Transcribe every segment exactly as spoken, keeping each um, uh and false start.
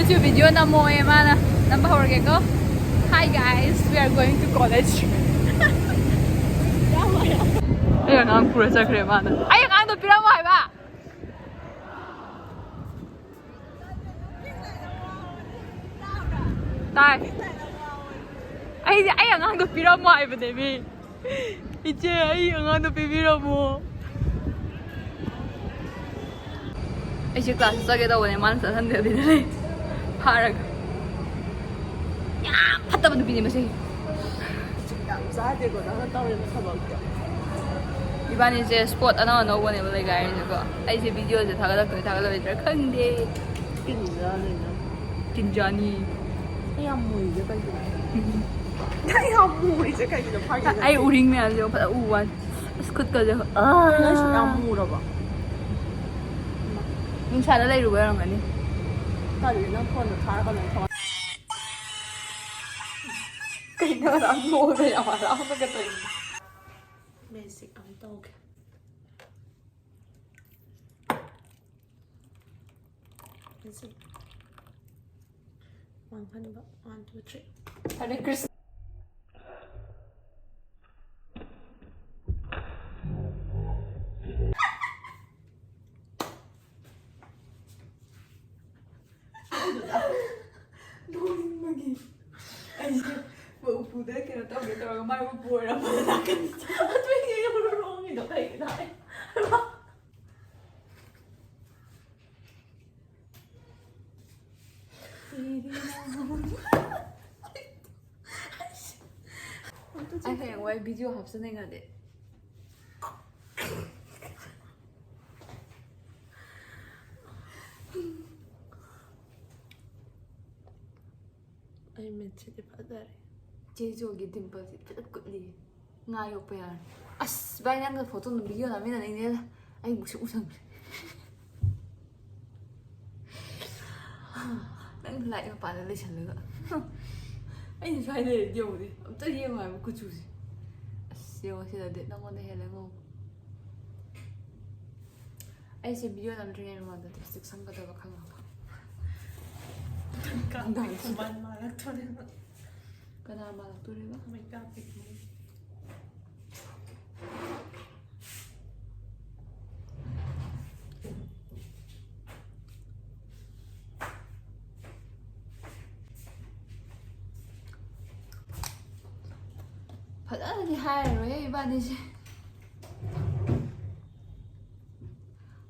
ꯁꯤ ꯚꯤꯗꯤꯑꯣ ꯅꯝꯃꯣꯌꯦ ꯃꯥꯅ꯫ ꯅꯝꯕ ꯍꯧꯔꯒꯦꯀꯣ꯫ Hi guys, we are going to college. ꯑꯩ ꯑꯉꯥꯡ ꯄꯨꯔ ꯆꯠꯈ꯭ꯔꯦ ꯃꯥꯅ꯫ ꯑꯩ ꯑꯉꯥꯡꯗꯣ ꯄꯤꯔꯝꯃꯣ ꯍꯥꯏꯕ꯫ ꯇꯥꯏ꯫ ꯑꯩꯗꯤ ꯑꯩ ꯑꯉꯥꯡꯗꯣ ꯄꯤꯔꯝꯃꯣ ꯍꯥꯏꯕꯅꯦ ꯃꯤ꯫ ꯏꯆꯦ, ꯑꯩ ꯑꯉꯥꯡꯗꯣ ꯄꯤꯕꯤꯔꯝꯃꯣ꯫ ꯑꯩꯁꯦ ꯀ꯭ꯂꯥꯁ ꯆꯠꯀꯦ ꯇꯧꯕꯅꯦ, ꯃꯥꯅ ꯆꯠꯍꯟꯗꯕꯤꯗ ꯂꯩ꯫ ꯐꯥꯔꯒ꯫ ꯌꯥꯝ ꯐꯠꯇꯕ ꯅꯨꯄꯤꯅꯦ ꯃꯁꯤ꯫ ꯌꯥꯝ ꯆꯥꯗꯦꯀꯣ ꯅꯪꯅ ꯇꯧꯔꯤꯕ ꯊꯕꯛꯇꯣ꯫ ꯏꯕꯥꯅꯤꯁꯦ ꯁ꯭ꯄꯣꯠ ꯑꯅꯧ ꯑꯅꯧꯕꯅꯦꯕ ꯂꯩꯒꯥꯏꯔꯤꯁꯦꯀꯣ꯫ ꯑꯩꯁꯦ ꯚꯤꯗꯤꯑꯣꯁꯦ ꯊꯥꯒꯠꯂꯛꯇꯣꯏ ꯊꯥꯒꯠꯂꯣꯏꯗ꯭ꯔꯥ ꯈꯪꯗꯦ꯫ ꯇꯤꯟꯖꯥꯅꯤꯅ꯫ ꯇꯤꯟꯖꯥꯅꯤ꯫ ꯑꯩ ꯌꯥꯝ ꯃꯨꯔꯤꯁꯦ ꯀꯩꯒꯤꯅꯣ? ꯑꯩ ꯌꯥꯝ ꯃꯨꯔꯤꯁꯦ ꯀꯩꯒꯤꯅꯣ? ꯐꯥꯒꯤ ꯅꯠꯇꯦ꯫ ꯑꯩ ꯎꯔꯤꯡ ꯃꯌꯥꯝꯁꯦ ꯐꯖꯅ ꯎꯕ ꯋꯥꯅꯤ꯫ ꯑꯁ, ꯈꯨꯠꯀꯁꯦ꯫ ꯅꯪꯁꯨ ꯌꯥꯝ ꯃꯨꯔꯕ? ꯅꯨꯡꯁꯥꯗ ꯂꯩꯔꯨꯕ ꯑꯣꯏꯔꯝꯒꯅꯤ꯫ ꯇꯜꯂꯤ, ꯅꯪ ꯐꯣꯟꯗꯣ ꯊꯥꯔꯒ ꯅꯪ ꯊꯣꯛꯂꯛ-, ꯀꯩꯅꯣ ꯌꯥꯝ ꯅꯣꯛꯑꯒ ꯌꯥꯝ ꯍꯔꯥꯎꯅꯒ ꯇꯧꯔꯤꯁꯦ꯫ ꯃꯦꯖꯤꯛ ꯑꯃ ꯇꯧꯒꯦ꯫ ꯃꯦꯖꯤꯛ꯫ ꯃꯥꯡꯍꯟꯕ꯫ One, two, three꯫ ꯍꯔꯦ ꯀ꯭ꯔꯤꯁꯅ꯫ ꯅꯣꯛꯅꯤꯡꯕꯒꯤ꯫ ꯑꯩꯁꯦ ꯎꯄꯨꯗ ꯀꯩꯅꯣ ꯇꯧꯒꯦ ꯇꯧꯔꯒ ꯃꯥꯏ ꯎꯄꯨ ꯑꯣꯏꯔꯝꯕ ꯅꯥꯀꯟꯗ꯫ ꯑꯗꯨꯏꯅꯦ ꯑꯩꯅ ꯍꯨꯔꯨ ꯍꯨꯔꯨ ꯍꯣꯡꯉꯤꯗꯣ ꯀꯩꯒꯤꯅꯣ ꯍꯥꯏ꯫ ꯑꯩ ꯍꯌꯦꯡꯋꯥꯏ ꯚꯤꯗꯤꯑꯣ ꯍꯥꯞꯆꯅꯤꯡꯉꯗꯤ꯫ ꯑꯩ ꯃꯤꯠꯁꯤꯗꯤ ꯐꯖꯔꯦ꯫ ꯆꯦ ꯖꯣꯒꯤ ꯗꯤꯝꯄꯜꯁꯤ ꯐꯖꯅ ꯀꯨꯠꯂꯤ꯫ ꯉꯥ ꯌꯣꯛꯄ ꯌꯥꯔꯅꯤ꯫ ꯑꯁ ꯚꯥꯏ, ꯅꯪꯒ ꯐꯣꯇꯣ ꯑꯗꯨꯝ ꯚꯤꯗꯤꯑꯣ ꯅꯝꯃꯤꯟꯅꯅꯤꯡꯉꯦꯗ꯫ ꯑꯩ ꯃꯨꯁꯨꯛ ꯃꯨꯁꯟꯈ꯭ꯔꯦ꯫ ꯅꯪ ꯂꯥꯏꯠ ꯃꯄꯥꯟꯗ ꯂꯩꯁꯜꯂꯒ꯫ ꯑꯩꯅ ꯁ꯭ꯋꯥꯏ ꯂꯩꯔꯗꯤ ꯌꯦꯡꯉꯨꯅꯦ꯫ ꯑꯝꯇ ꯌꯦꯡꯉꯣ ꯍꯥꯏꯕ ꯀꯨꯆꯨꯁꯦ꯫ ꯑꯁ ꯌꯦꯡꯉꯣ ꯁꯤꯗꯗꯤ ꯅꯪꯉꯣꯟꯗ ꯍꯦꯜꯂꯦ ꯉꯧꯕ꯫ ꯑꯩꯁꯦ ꯚꯤꯗꯤꯑꯣ ꯅꯝꯗ꯭ꯔꯤꯉꯩ ꯃꯃꯥꯡꯗ ꯂꯤꯞꯁꯇꯤꯛ ꯁꯪꯒꯗꯕ ꯈꯪꯉꯕ? ꯀꯥꯡꯗꯥꯡꯁꯤꯗ꯫ ꯃꯥꯟ ꯃꯥꯜꯂꯛꯇꯣꯔꯦꯕ꯫ ꯀꯅꯥ ꯃꯥꯜꯂꯛꯇꯣꯔꯦꯕ? ꯃꯩꯀꯥꯞꯄꯤ ꯀꯨꯝꯍꯩ꯫ ꯐꯖꯅꯗꯤ ꯍꯥꯏꯔꯔꯣꯏ ꯏꯕꯥꯅꯤꯁꯦ꯫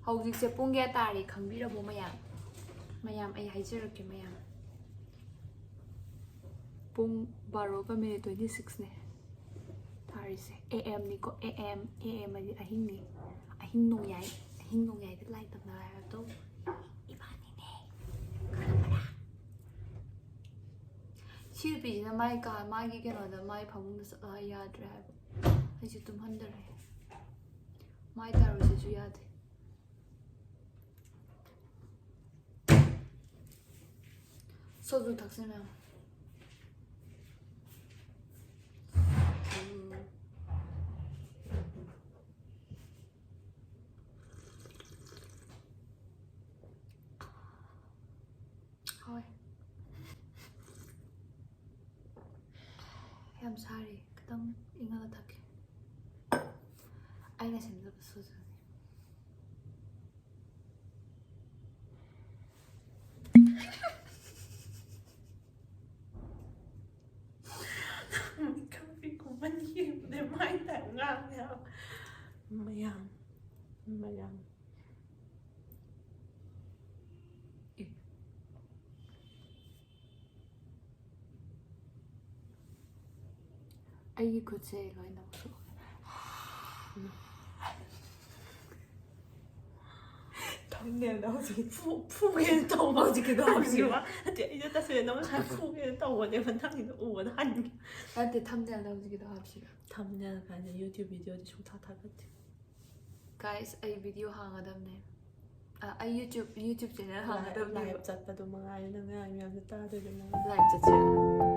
ꯍꯧꯖꯤꯛꯁꯦ ꯄꯨꯡ ꯀꯌꯥ ꯇꯥꯔꯦ ꯈꯪꯕꯤꯔꯕꯣ ꯃꯌꯥꯝ? ꯃꯌꯥꯝ, ꯑꯩ ꯍꯥꯏꯖꯔꯛꯀꯦ ꯃꯌꯥꯝ꯫ ꯄꯨꯡ ꯕꯥꯔꯣꯒ ꯃꯤꯅꯤꯠ ꯇ꯭ꯋꯦꯟꯇꯤ ꯁꯤꯛꯁꯅꯦ ꯇꯥꯔꯤꯁꯦ꯫ ꯑꯦ ꯑꯦꯝꯅꯤꯀꯣ, ꯑꯦ ꯑꯦꯝ, ꯑꯦ ꯑꯦꯝ ꯍꯥꯏꯗꯤ ꯑꯍꯤꯡꯅꯤ꯫ ꯑꯍꯤꯡ ꯅꯣꯡꯌꯥꯏ, ꯑꯍꯤꯡ ꯅꯣꯡꯌꯥꯏꯗ ꯂꯥꯏ ꯇꯝꯅꯔꯦ ꯍꯥꯏꯕꯗꯣ ꯏꯕꯥꯅꯤꯅꯦ꯫ ꯈꯪꯉꯕ꯭ꯔꯥ? ꯁꯤ ꯅꯨꯄꯤꯁꯤꯅ ꯃꯥꯏ ꯀꯥ, ꯃꯥꯒꯤ ꯀꯩꯅꯣꯗ, ꯃꯥꯏ ꯐꯃꯨꯡꯗ ꯆꯠꯂꯒ ꯌꯥꯗ꯭ꯔꯦ ꯍꯥꯏꯕ꯫ ꯑꯩꯁꯦ ꯇꯨꯝꯍꯟꯗꯔꯦ꯫ ꯃꯥꯏ ꯇꯥꯔꯨꯁꯤꯁꯨ ꯌꯥꯗꯦ꯫ ꯁꯣꯖꯨ ꯊꯛꯁꯦ ꯃꯌꯥꯝ꯫ ꯍꯣꯏ꯫ ꯌꯥꯝ ꯁꯥꯔꯦ꯫ ꯈꯤꯇꯪ ꯏꯪꯍꯜꯂ ꯊꯛꯀꯦ꯫ ꯑꯩꯅ ꯁꯦꯝꯖꯕ ꯁꯣꯖꯨꯅꯤ꯫ ꯈꯪꯕꯤ ꯀꯨꯝꯍꯟ ꯌꯦꯡꯕꯗ ꯃꯥꯏ ꯇꯥꯏ ꯉꯥꯡꯉꯦ ꯍꯥꯏꯕ꯫ ꯃꯌꯥꯝ, ꯃꯌꯥꯝ꯫ ꯑꯦ꯫ ꯑꯩꯒꯤ ꯈꯨꯠꯁꯦ ꯂꯣꯏꯅꯃꯛ ꯁꯣꯛꯑꯦ꯫ ꯊꯝꯅꯦꯜꯗ ꯍꯧꯖꯤꯛ ꯐꯨ-, ꯐꯨꯒꯦꯅ ꯇꯧꯕ ꯍꯧꯖꯤꯛꯀꯤꯗꯣ ꯍꯥꯞꯁꯤꯕ꯫ ꯅꯠꯇꯦ, ꯑꯩꯅ ꯇꯁꯦꯡꯅ ꯅꯪ ꯉꯁꯥꯏ ꯐꯨꯒꯦꯅ ꯇꯧꯕꯅꯦꯕ, ꯅꯪꯒꯤꯗꯣ ꯎꯕꯗ ꯍꯟꯒꯦ꯫ ꯅꯠꯇꯦ, ꯊꯝꯅꯦꯜꯗ ꯍꯧꯖꯤꯛꯀꯤꯗꯣ ꯍꯥꯞꯁꯤꯕ꯫ ꯊꯝꯅꯦꯜ ꯀꯥꯏꯅ YouTube videoꯗꯤ ꯁꯨꯡꯊꯥ ꯊꯥꯒꯠꯇꯦ꯫ Guys, ꯑꯩ video ꯍꯥꯡꯒꯗꯕꯅꯦ꯫ ꯑ, ꯑꯩ YouTube, YouTube channel ꯍꯥꯡꯒꯗꯕꯅꯦꯕ꯫ Live ꯆꯠꯄꯗꯣ ꯃꯉꯥꯏꯔꯦ ꯅꯪ ꯉꯥꯡꯉꯤ ꯃꯌꯥꯝꯗꯣ ꯇꯥꯗꯣꯏꯗꯣ ꯃꯉꯥꯏꯔꯦ꯫ Live ꯆꯠꯁꯤꯔꯥ?